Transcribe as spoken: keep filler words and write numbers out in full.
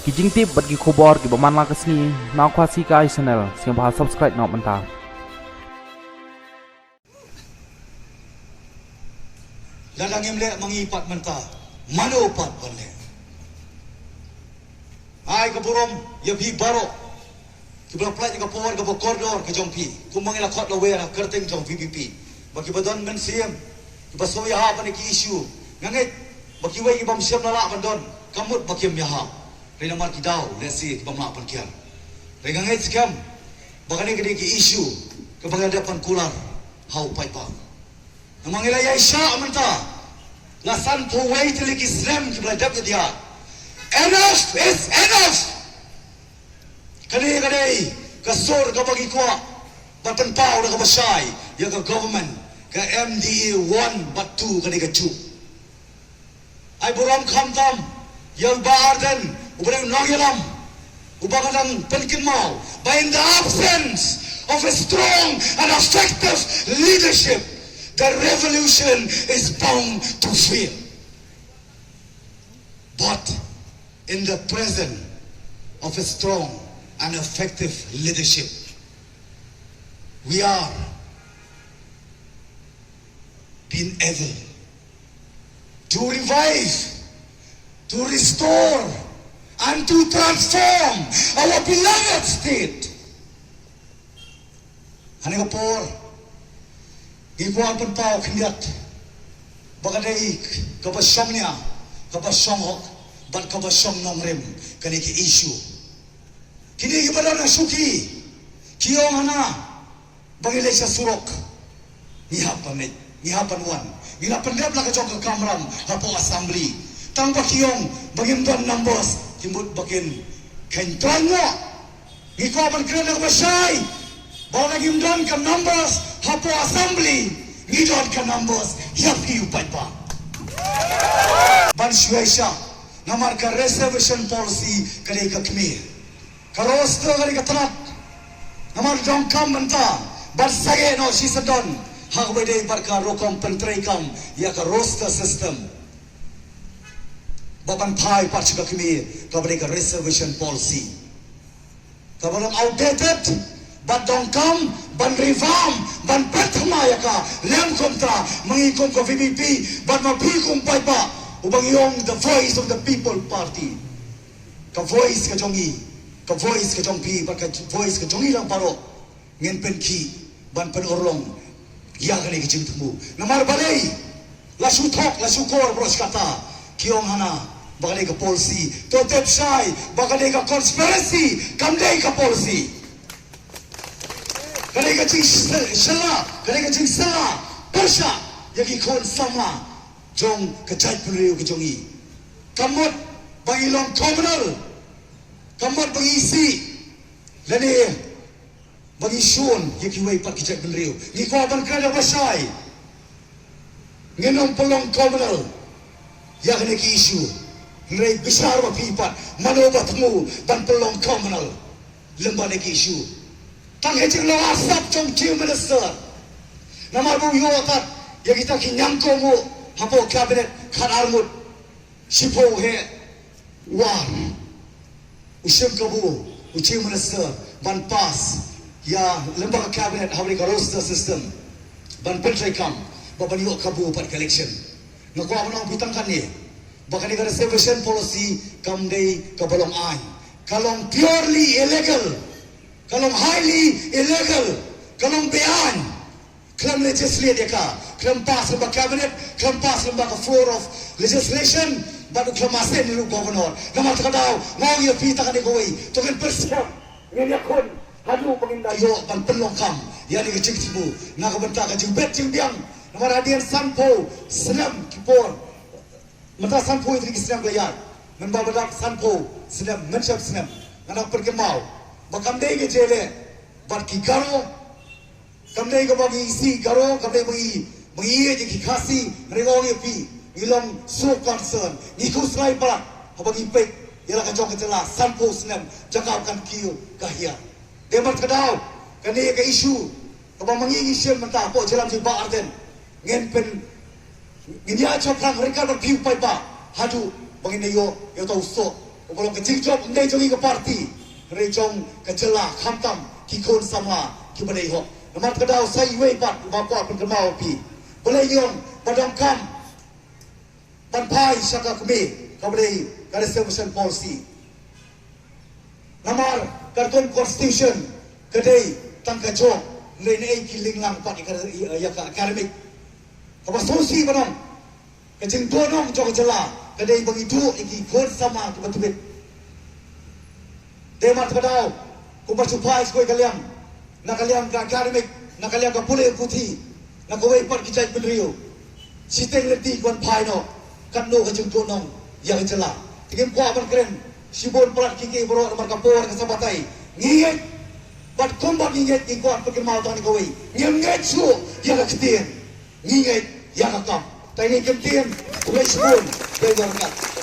Ki jingtip bad ki khubor kiba man la ka sngi na Khasi Kai Channel, sngewbha subscribe noh mynta. Lada ngim leh ma ngi pat mynta, mano pat ban leh? Ai ka burom ïa phi baroh kiba la pynlait ïa ka por kaba kordor ka jong phi, kumba ngi la khot lawyer ha kyrteng jong VPP, ba kiba don mynsiem kiba sngew ïahap ban ïa ki issue. Nga ngeit ba kiwei ki bym shym la lah ban don, ka mut ba kim ïahap. Hynrei namar ki daw lehse ki bym lah ban kiar. Hynrei nga ngeit skhem ba kane ka dei ka issue kaba ngi la dep ban kular ha u paidbah. Namar ngi la ïaishah mynta la sanphew wei tylli ki snem kiba la dep ïa diah. Enough is enough. Kane ka dei ka sur kaba ngi kwah ban pynpaw da kaba shai ïa ka government, ka MDA one bad two, kane ka juk. Ai burom khamtam ïa u Bah Ardent, uba dei u nongïalam, uba nga dang pynkynmaw ba in the absence of a strong and effective leadership, the revolution is bound to fail. But in the presence of a strong and effective leadership, we are being able to revive, to restore, and to transform our beloved state. Ha kane ka por ngi kwah pynpaw khyndiat ba ka dei kaba shongnia, kaba shonghok bad kaba shong nongrim kane ka issue. Kine kiba don ha shuki ki ong hana ba ngi leit sha surok. Ngi hap ban leit, ngi hap ban wan. Ngi la pyndep la ka jong ka kamram hapoh assembly. Tang ba ki ong ba ngim don numbers, ki mut ba kin khein tong mo. Ngi kwah ban kren da kaba shai ba lada ngim don ka numbers hapoh assembly, ngi don ka numbers ïa phi u paidbah. Ban shuwa sha, namar ka reservation policy ka dei ka kmie. Ka roster ka dei ka tnat. Namar donkam mynta ban sangeh noh shisyndon ha kaba dei bad ka rukom pyntreikam ïa ka roster system. Ba ban phai pat sha ka kmie kaba dei ka reservation policy, kaba long outdated. Bad donkam ban revamp, ban pynthama ïa ka lem kumta, ma ngi kum ka VPP bad ma phi kum paidbah, uba ngi ong the Voice of the People Party. Ka voice ka jong ngi, ka voice ka jong phi bad ka voice ka jong ngi lang baroh, ngin pynkhih ban pynurlong ïa kane ka jingthmu. Namar balei la shu thok, la shu kor baroh shi katta, ki ong hana ba kane ka policy. To tip shai ba kane ka conspiracy, kam dei ka policy. Kane ka jingshylla, kane ka jingshylla pyrshah ïa ki khun samla jong ka jaitbynriew ka jong ngi. Ka mut ba ngi long communal, ka mut ba ngi isih lane ba ngi shun ïa kiwei pat ki jaitbynriew. Ngi kwah ban kren da kaba shai, ngin ym pynlong communal ïa kane ki issue. Hynrei bishar ma phi pat, mano ba thmu ban pynlong communal lem bad kane ki issue? Tang ha jinglong arsap jong Chief Minister. Namar ba u ïoh tat ïa kita ki ñiangkong u hapoh cabinet khatar ngut. Shiphew heh war u shim kabu u Chief Minister ban pass ïa lem bad ka cabinet ha kane ka roster system ban pyntreikam bad ban ïoh kabu pat ka election. Nga kwah ban ong phi tang kane ba kane ka reservation policy kam dei kaba long aiñ, ka long purely illegal, ka long highly illegal, ka long beaiñ. Khlem legislate ïa ka, khlem pass lem bad cabinet, khlem pass lem bad ka floor of legislation, bad u khlem assent ïa u governor. Namar kata ka daw nga ong ïa phi tang kane kawei, to ngin pyrshah, ngin ïakhun haduh ba ngin da ïoh ban pynlong kam ïa kane ka jingthmu na ka bynta ka jingbit jingbiang. Namar hadien sanphew snem ki por, mynta sanphew ïa ki snem ka ïaid, mynba ba dap sanphew snem, mynshep snem, nga dang pynkynmaw ba kam dei ka jingïaleh bad ki Garo. Kam dei kaba ngi isih Garo, kam dei ba ngi, ba ngi ïeit ïa ki Khasi. Hynrei nga ong ïa phi, ngi long so concern, ngi khuslai palat haba ngi peit ïa la ka jong ka jylla sanphew snem jaka kan kiew ka hiar. Dei namar kata ka daw kane ka issue kaba ma ngi ngi shim mynta hapoh jylla jong i Bah Ardent, ngin pyn, ngin ïa shaphrang ryngkat bad phi u paidbah haduh ba ngin ïoh ïa uta u soh Uba long ka jingjop ym dei jong ngi ka party, hynrei jong ka jylla, khamtam ki khun samla kiba dei hok. Namar kata ka daw sa iwei pat uba kwah pynkynmaw ïa phi. Balei ngi ong ba donkam ban phai sha ka kmie, kaba dei ka reservation policy. Namar ka rukom constitution ka dei tang ka jong, hynrei naei ki linglang pat ïa ka, ïa ka academic. Kaba sngewsih ban ong, ka jingduhnong jong ka jylla ka dei ba ngi duh ïa ki khun samla kiba tbit. Dei namar kata ka daw kumba shu phai sha kawei ka liang, na ka liang ka academic, na ka liang ka pule puthi, na kawei pat ki jaitbynriew, shiteng lynti ki wan phai noh. Katno ka jingduhnong ïa ka jylla. Te ngim kwah ban kren shibun palat kiei kiei baroh namar ka por ka sa batai. Ngi ngeit, bad kumba ngi ngeit ngi kwah pynkynmaw tang ïa kawei, ngim ngeit shuh ïa ka ktien, ngi ngeit ïa ka kam. Te ngin kyntien, khublei shibun, khublei shibun.